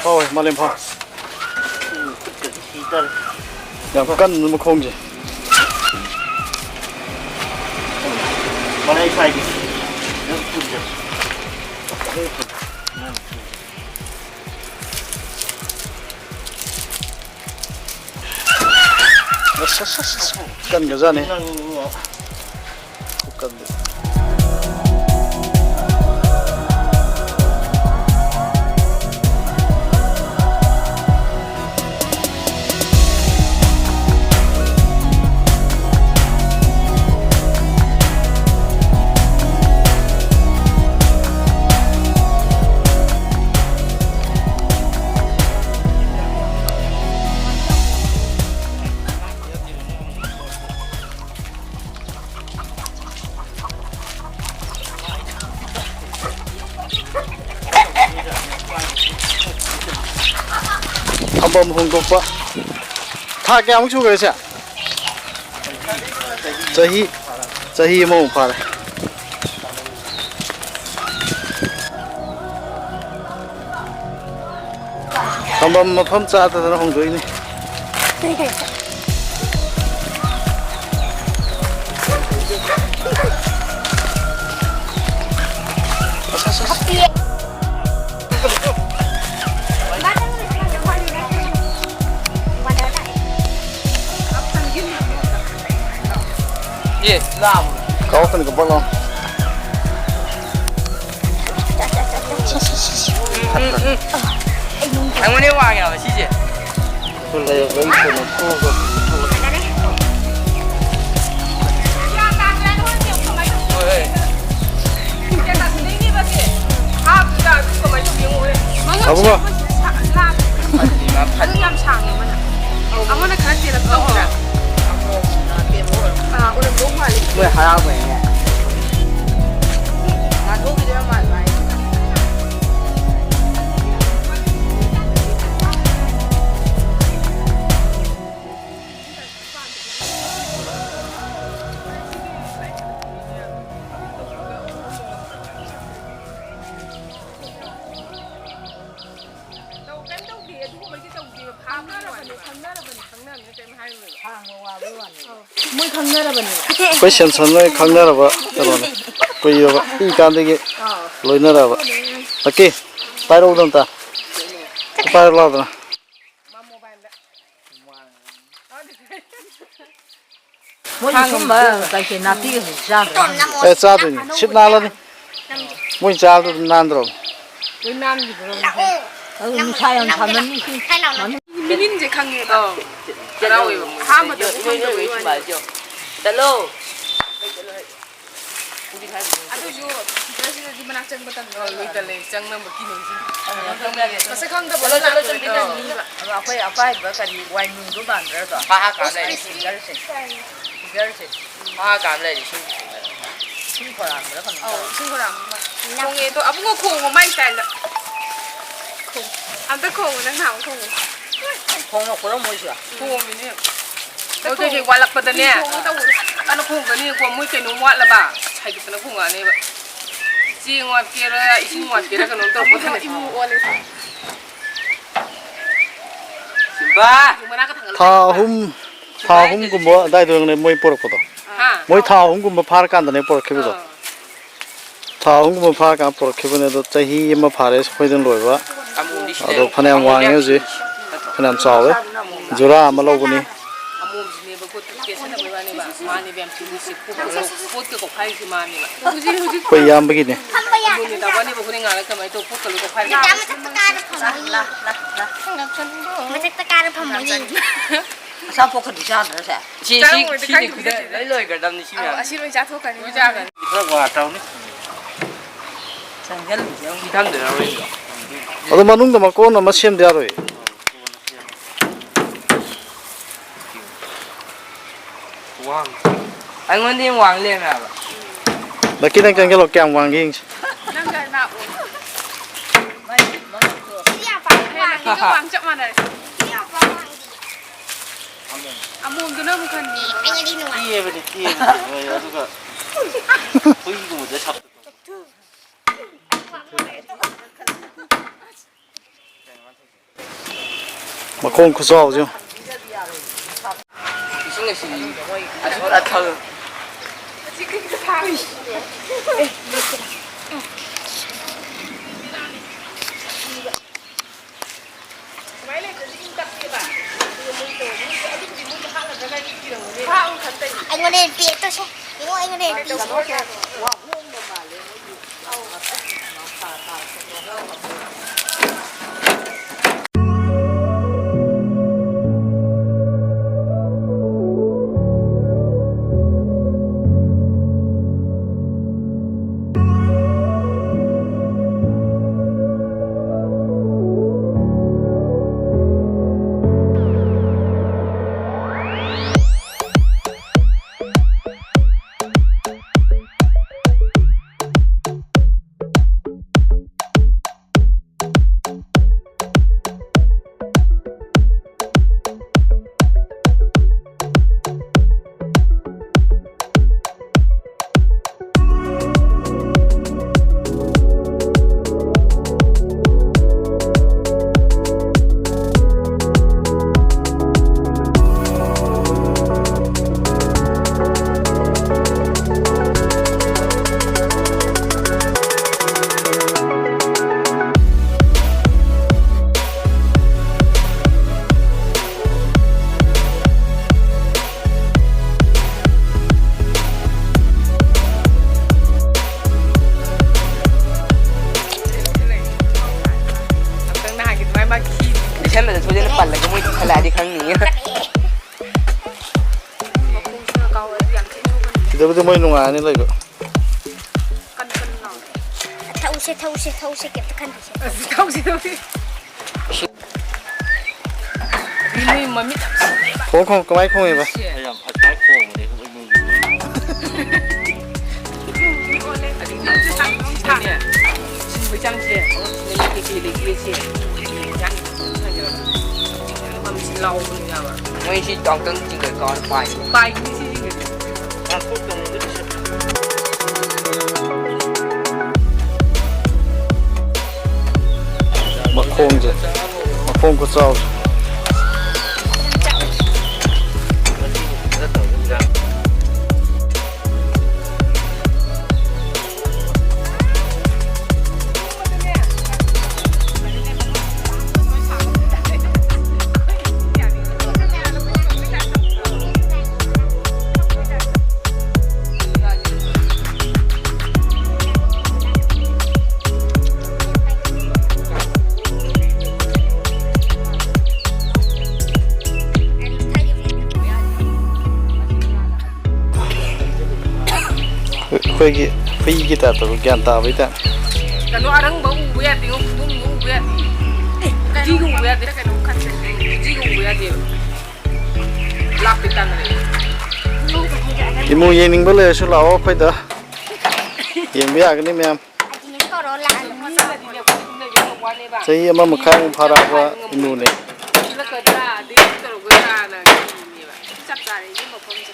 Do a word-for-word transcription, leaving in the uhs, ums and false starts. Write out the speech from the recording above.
ꯍꯣꯏ, ꯃꯥꯂꯦꯝ ꯐꯥ꯫ ꯎꯝ, ꯈꯨꯠꯀꯗꯤ ꯁꯤ ꯇꯥꯔꯦ꯫ ꯌꯥꯝ ꯀꯟꯕ ꯃꯈꯣꯡꯁꯦ꯫ ꯃꯔꯩ ꯁ꯭ꯋꯥꯏꯒꯤ꯫ ꯅꯪ ꯊꯨꯖ꯫ ꯑꯁ, ꯑꯁ, ꯑꯁ, ꯑꯁ, ꯀꯟꯒ꯭ꯔꯖꯥꯠꯅꯤ꯫ ꯅꯪ ꯈꯨꯀꯟꯗꯤ꯫ ꯊꯝꯕꯝ ꯍꯣꯡꯗꯣꯛꯄ꯫ ꯊꯥ ꯀꯌꯥꯃꯨꯛ ꯁꯨꯈ꯭ꯔꯦ ꯁꯦ? ꯆꯍꯤ, ꯆꯍꯤ ꯑꯃꯃꯨꯛ ꯐꯥꯔꯦ꯫ ꯊꯝꯕꯝ ꯃꯐꯝ ꯆꯥꯗꯗꯅ ꯍꯣꯡꯗꯣꯛꯏꯅꯤ꯫ ꯀꯥꯎꯔꯛꯀꯅꯤ ꯀꯣ ꯄꯣꯠꯂꯣ꯫ ꯑꯩꯉꯣꯟꯗ ꯋꯥꯡꯉꯦ ꯍꯥꯏꯕ ꯁꯤꯁꯦ꯫ ꯍꯣꯏ, ꯍꯣꯏ꯫ ꯑꯕꯨꯡꯉꯣ꯫ ꯑꯗꯨ ꯌꯥꯝ ꯁꯥꯡꯉꯦ ꯑꯃꯅ꯫ ꯑꯃꯅ ꯈꯔ ꯇꯦꯜꯂꯞ ꯇꯧꯗ꯭ꯔꯥ? ꯑꯥ, ꯑꯣꯏꯔꯝꯗꯧ ꯃꯥꯜꯂꯦ꯫ ꯃꯣꯏ ꯍꯔꯥꯎꯕꯩꯅꯦ꯫ ꯉꯥꯟꯊꯣꯛꯈꯤꯗꯣꯏ ꯌꯥꯝ ꯃꯥꯟꯕ ꯍꯥꯏꯁꯦ꯫ ꯃꯣꯏ ꯈꯪꯅꯔꯕꯅꯦꯕ꯫ ꯑꯩꯈꯣꯏ ꯁꯦꯝꯁꯟ ꯍꯣꯏ ꯈꯪꯅꯔꯕ ꯀꯩꯅꯣꯅꯦ꯫ ꯀꯨꯏꯔꯕ ꯄꯤꯛꯏꯀꯥꯟꯗꯒꯤ ꯂꯣꯏꯅꯔꯕ꯫ ꯂꯛꯀꯤ, ꯄꯥꯏꯔꯛꯎꯗ ꯑꯝꯇ꯫ ꯄꯥꯏꯔꯛꯑꯣ ꯂꯥꯎꯗꯅ꯫ ꯃꯣꯏ ꯁꯨꯝꯕ ꯀꯩꯀꯩ ꯅꯥꯄꯤꯒꯁꯨ ꯆꯥꯗ꯭ꯔꯣ? ꯑꯦ, ꯆꯥꯗꯣꯏꯅꯤ꯫ ꯁꯤꯠ ꯅꯥꯜꯂꯅꯤ꯫ ꯃꯣꯏ ꯆꯥꯕꯗ ꯑꯗꯨꯝ ꯅꯥꯟꯗ꯭ꯔꯣ? ꯂꯣꯏ ꯅꯥꯟꯈꯤꯗ꯭ꯔꯣ? ꯑꯗꯨ ꯅꯨꯡꯁꯥ ꯌꯥꯝ ꯁꯥꯃꯟꯕꯁꯤ꯫ ꯃꯤꯅꯤꯟꯁꯦ ꯈꯪꯉꯦꯕ꯫ ꯍꯔꯥꯎꯋꯦꯕ꯫ ꯑꯍꯥꯟꯕꯗ ꯈꯪꯗꯕꯩ ꯋꯥꯅꯤ꯫ ꯆꯠꯂꯣ꯫ ꯑꯗꯨꯏꯁꯨ ꯐꯤꯒꯔꯁꯤꯗꯗꯤ ꯃꯅꯥꯛ ꯆꯪꯕ ꯇꯟꯗ꯭ꯔꯣ? ꯂꯣꯏ ꯇꯜꯂꯦ꯫ ꯆꯪꯅꯕ ꯀꯤꯅꯩꯁꯤꯅꯤ꯫ ꯃꯁꯛ ꯈꯪꯗꯕ ꯆꯠꯂꯣ, ꯆꯠꯂꯣ, ꯂꯥꯛꯄꯗ ꯆꯠꯂꯣ꯫ ꯇꯜꯂꯤꯕ꯫ ꯑꯗꯣ ꯑꯩꯈꯣꯏ ꯑꯄꯥꯏꯕ ꯀꯔꯤ ꯋꯥꯏꯅꯨꯗꯣ ꯃꯥꯟꯗ꯭ꯔꯣ ꯑꯗꯣ? ꯍꯥ, ꯍꯥ, ꯀꯥꯝ ꯂꯩꯔꯦ꯫ ꯐꯤꯒꯔꯁꯦ꯫ ꯐꯤꯒꯔꯁꯦ꯫ ꯍꯥ, ꯀꯥꯝ ꯂꯩꯔꯦ, ꯏꯁꯤꯡ꯫ ꯏꯁꯤꯡ ꯈꯣꯏꯔꯥꯡꯕ꯭ꯔꯥ ꯀꯩꯅꯣꯝ ꯑꯧ, ꯇꯧꯔꯦ꯫ ꯏꯁꯤꯡ ꯈꯣꯏꯔꯥꯡꯕ ꯃꯥꯜꯂꯦ꯫ ꯈꯣꯡꯉꯦ ꯑꯗꯣ ꯑꯕꯨꯡꯉꯣ ꯈꯣꯡꯉꯣ ꯃꯥꯏ ꯁ꯭ꯇꯥꯏꯜꯗ꯫ ꯈꯣꯡ-, ꯑꯝꯇ ꯈꯣꯡꯉꯣ ꯅꯪ ꯅꯍꯥꯟꯃꯨꯛ ꯈꯣꯡꯉꯣ꯫ ꯈꯣꯡꯉꯛꯄ꯭ꯔꯣ ꯃꯣꯏꯁꯨ? ꯈꯣꯡꯉꯤꯅꯦ꯫ ꯃꯣꯏ ꯀꯩꯀꯩ ꯋꯥꯠꯂꯛꯄꯗꯅꯦ꯫ ꯈꯣꯡꯉꯣ ꯇꯧꯕꯗꯣ꯫ ꯀꯟꯅ ꯈꯣꯡꯉꯛꯀꯅꯤꯀꯣ, ꯃꯣꯏ ꯀꯩꯅꯣꯝ ꯋꯥꯠꯂꯕ ꯍꯥꯏꯒꯠꯇꯅ ꯈꯣꯡꯉꯛꯑꯅꯦꯕ꯫ ꯆꯦꯡ ꯋꯥꯠꯀꯦꯔꯥ, ꯏꯁꯤꯡ ꯋꯥꯠꯀꯦꯔꯥ ꯀꯩꯅꯣꯝ ꯇꯧꯔꯛꯄꯗꯅꯦ꯫ ꯏꯃꯨ ꯑꯣꯜꯂꯦ꯫ ꯁꯤꯝꯕꯥ! ꯃꯅꯥ ꯀꯊꯪꯒ ꯊꯥ ꯂꯥꯛꯑꯦ꯫ ꯑꯍꯨꯝ, ꯊꯥ ꯑꯍꯨꯝꯒꯨꯝꯕ ꯑꯗꯥꯏꯗ ꯑꯣꯏꯔꯝꯒꯅꯤ ꯃꯣꯏ ꯄꯨꯔꯛꯄꯗꯣ꯫ ꯍꯥ? ꯃꯣꯏ ꯊꯥ ꯑꯍꯨꯝꯒꯨꯝꯕ ꯐꯥꯔꯀꯥꯟꯗꯅꯦ ꯄꯨꯔꯛꯈꯤꯕꯗꯣ꯫ ꯑꯥ꯫ ꯊꯥ ꯑꯍꯨꯝꯒꯨꯝꯕ ꯐꯥꯔꯀꯥꯟꯗ ꯄꯨꯔꯛꯈꯤꯕꯅꯦ, ꯑꯗꯣ ꯆꯍꯤ ꯑꯃ ꯐꯥꯔꯦ ꯑꯩꯈꯣꯏꯗ ꯂꯣꯏꯕ꯫ ꯑꯃꯣꯝꯗꯤ ꯁꯤꯗ ꯑꯗꯣ ꯐꯅꯌꯥꯝ ꯋꯥꯡꯉꯦ ꯍꯧꯖꯤꯛ, ꯐꯅꯌꯥꯝ ꯆꯥꯎꯔꯦ꯫ ꯖꯨꯔꯥ ꯑꯃ ꯂꯧꯕꯅꯤ꯫ ꯑꯃꯣꯝꯁꯤꯅꯦꯕꯀꯣ, ꯀꯦꯠꯁꯟꯅꯕꯩ ꯋꯥꯅꯦꯕ꯫ ꯃꯥꯅꯦꯕ ꯌꯥꯝ ꯆꯤꯡꯉꯤꯁꯦ꯫ ꯄꯣꯠꯀ ꯂꯧ-, ꯄꯣꯠꯀ ꯀꯣꯛꯈꯥꯏꯔꯤꯁꯦ ꯃꯥꯅꯦꯕ꯫ ꯍꯧꯖꯤꯛ, ꯍꯧꯖꯤꯛ ꯑꯩꯈꯣꯏ ꯏꯌꯥꯝꯕꯒꯤꯅꯦ꯫ ꯑꯃꯣꯝꯅꯦ ꯇꯥꯕꯅꯦꯕ, ꯍꯣꯔꯦꯟ ꯉꯥꯜꯂꯒ ꯀꯃꯥꯏꯅ ꯇꯧꯕ ꯄꯣꯠꯀ ꯂꯣꯏ ꯀꯣꯛꯈꯥꯏꯔꯤꯁꯦ꯫ ꯃꯊꯛꯇ ꯀꯥꯔ ꯐꯝꯃꯣ ꯌꯦꯡꯉꯣ꯫ ꯃꯊꯛꯇ ꯀꯥꯔ ꯐꯝꯃꯣ ꯌꯦꯡꯉꯣ꯫ ꯑꯆꯥꯄꯣꯠ ꯈꯔꯗꯤ ꯆꯥꯗ꯭ꯔꯁꯦ? ꯁꯤ, ꯁꯤ, ꯆꯥꯔꯝꯃꯣꯏꯗ ꯁꯤꯅꯤ ꯈꯪꯗꯦ꯫ ꯈꯨꯗ ꯂꯣꯏ ꯂꯣꯏꯈ꯭ꯔꯗꯕꯅꯤ ꯁꯤ ꯑꯧ, ꯃꯌꯥꯝ꯫ ꯑꯁꯤ ꯂꯣꯏ ꯆꯥꯊꯣꯛꯈ꯭ꯔꯅꯤ꯫ ꯂꯣꯏ ꯆꯥꯈ꯭ꯔꯅꯤ꯫ ꯈꯔ ꯋꯥ ꯇꯧꯅꯤ꯫ ꯆꯪꯁꯤꯜꯂꯨꯁꯦ ꯑꯃꯨꯛ꯫ ꯁꯤ ꯊꯝꯗꯣꯏꯔꯣ ꯍꯣꯔꯦꯟꯗꯣ? ꯑꯗꯣ ꯃꯅꯨꯡꯗ ꯃꯀꯣꯟ ꯑꯃ ꯁꯦꯝꯗ ꯌꯥꯔꯣꯏ꯫ ꯋꯥꯡ꯫ ꯑꯩꯉꯣꯟꯗ ꯍꯦꯟꯅ ꯋꯥꯡ ꯂꯩꯔꯝꯃꯦ ꯍꯥꯏꯕ꯫ ꯂꯛꯀꯤ, ꯅꯪ ꯆꯪꯁꯤꯜꯂꯣ, ꯀꯌꯥꯝ ꯋꯥꯡꯒꯦ ꯌꯦꯡꯁꯤ꯫ ꯅꯪꯒ ꯅꯥꯞ ꯑꯣꯏ꯫ ꯂꯛꯀꯤꯒ ꯋꯥꯡ ꯆꯞ ꯃꯥꯟꯅꯔꯦ꯫ ꯑꯃꯣꯝꯗꯨꯅ ꯑꯃꯨꯛ ꯈꯟꯅꯤ꯫ ꯄꯤꯛꯑꯦꯕꯗꯤ, ꯄꯤꯛꯑꯦꯕꯗꯤ, ꯍꯣꯏ, ꯑꯗꯨꯒ ꯍꯨꯏꯒꯨꯝꯕꯗ ꯁꯥꯞ-꯫ ꯃꯈꯣꯡ ꯈꯨꯆꯥꯎꯁꯦ ꯌꯦꯡꯉꯨ꯫ ꯑꯁ, ꯄꯨꯔꯥ ꯊꯜ-, ꯑꯩꯉꯣꯟꯗ ꯄꯦꯛ ꯇꯧꯁꯦ꯫ ꯌꯦꯡꯉꯣ, ꯑꯩꯉꯣꯟꯗ ꯄꯦꯛ ꯇꯧꯁꯦ꯫ ꯂꯤꯁꯜꯂꯁꯨ ꯁꯣꯏꯗꯅ ꯄꯜꯂꯒ ꯃꯣꯏꯗꯤ ꯈꯜꯂꯛꯑꯗꯤ ꯈꯪꯅꯤꯌꯦ꯫ ꯁꯤꯗꯕꯨꯗꯤ ꯃꯣꯏ ꯅꯨꯡꯉꯥꯏꯔꯅꯤ ꯂꯩꯕ꯫ ꯊꯛꯎꯁꯦ, ꯊꯛꯎꯁꯦ, ꯊꯛꯎꯁꯦ, ꯀꯩꯝꯇ ꯈꯟꯗꯦꯁꯦ꯫ ꯊꯛꯎꯁꯦ, ꯊꯛꯎꯁꯦ꯫ ꯃꯣꯏ ꯃꯃꯤꯠ ꯌꯥꯝ ꯁꯤꯡꯉꯦꯕ꯫ ꯈꯣꯡ, ꯈꯣꯡ, ꯀꯃꯥꯏ ꯈꯣꯡꯉꯦꯕ? ꯁꯤ꯫ ꯑꯩ ꯌꯥꯝ ꯐꯖꯅ ꯈꯣꯡꯕꯅꯦ, ꯏꯃꯨꯡꯒꯤ ꯃꯤ꯫ ꯁꯤꯅꯦ, ꯁꯤꯕꯩ ꯆꯥꯡꯁꯦ, ꯁꯤꯗ ꯀꯩꯀꯩ ꯂꯩꯒꯦ ꯁꯤ꯫ ꯃꯃꯤꯠꯁꯤ ꯂꯥꯎꯕꯅꯦꯕ꯫ ꯃꯣꯏ ꯁꯤ ꯑꯃꯨꯛꯇꯪ ꯆꯤꯡꯈꯠ ꯀꯥꯎꯅ ꯄꯥꯏ꯫ ꯄꯥꯏꯒꯅꯤ ꯁꯤ ꯆꯤꯡꯈꯠ꯫ ꯃꯈꯣꯡꯁꯦ, ꯃꯈꯣꯡ ꯈꯨꯆꯥꯎꯁꯦ꯫ ꯑꯩꯈꯣꯏꯒꯤ ꯍꯨꯏꯒꯤ ꯇꯥꯏꯞꯇ ꯒ꯭ꯌꯥꯟ ꯇꯥꯕꯩ ꯇꯥꯏꯞ꯫ ꯀꯩꯅꯣ ꯑꯔꯪꯕ ꯎꯕ ꯌꯥꯗꯦꯉꯣ, ꯈꯨꯗꯣꯡꯕ ꯎꯕ ꯌꯥꯗꯦ꯫ ꯎꯆꯤꯒ ꯎꯕ ꯌꯥꯗꯦ꯫ ꯎꯆꯤꯒ ꯎꯕ ꯌꯥꯗꯦꯕ꯫ ꯂꯥꯞꯄꯦ ꯇꯥꯟꯅꯔꯦ꯫ ꯏꯃꯨ ꯌꯦꯡꯅꯤꯡꯕ ꯂꯩꯔꯁꯨ ꯂꯥꯛꯑꯣ ꯑꯩꯈꯣꯏꯗ꯫ ꯌꯦꯡꯕ ꯌꯥꯒꯅꯤ ꯃꯌꯥꯝ꯫ ꯆꯍꯤ ꯑꯃ ꯃꯈꯥꯏꯃꯨꯛ ꯐꯥꯔꯛꯑꯕ ꯏꯃꯨꯅꯦ꯫ ꯆꯞ ꯆꯥꯔꯦ, ꯌꯨꯝ ꯃꯐꯝꯁꯦ꯫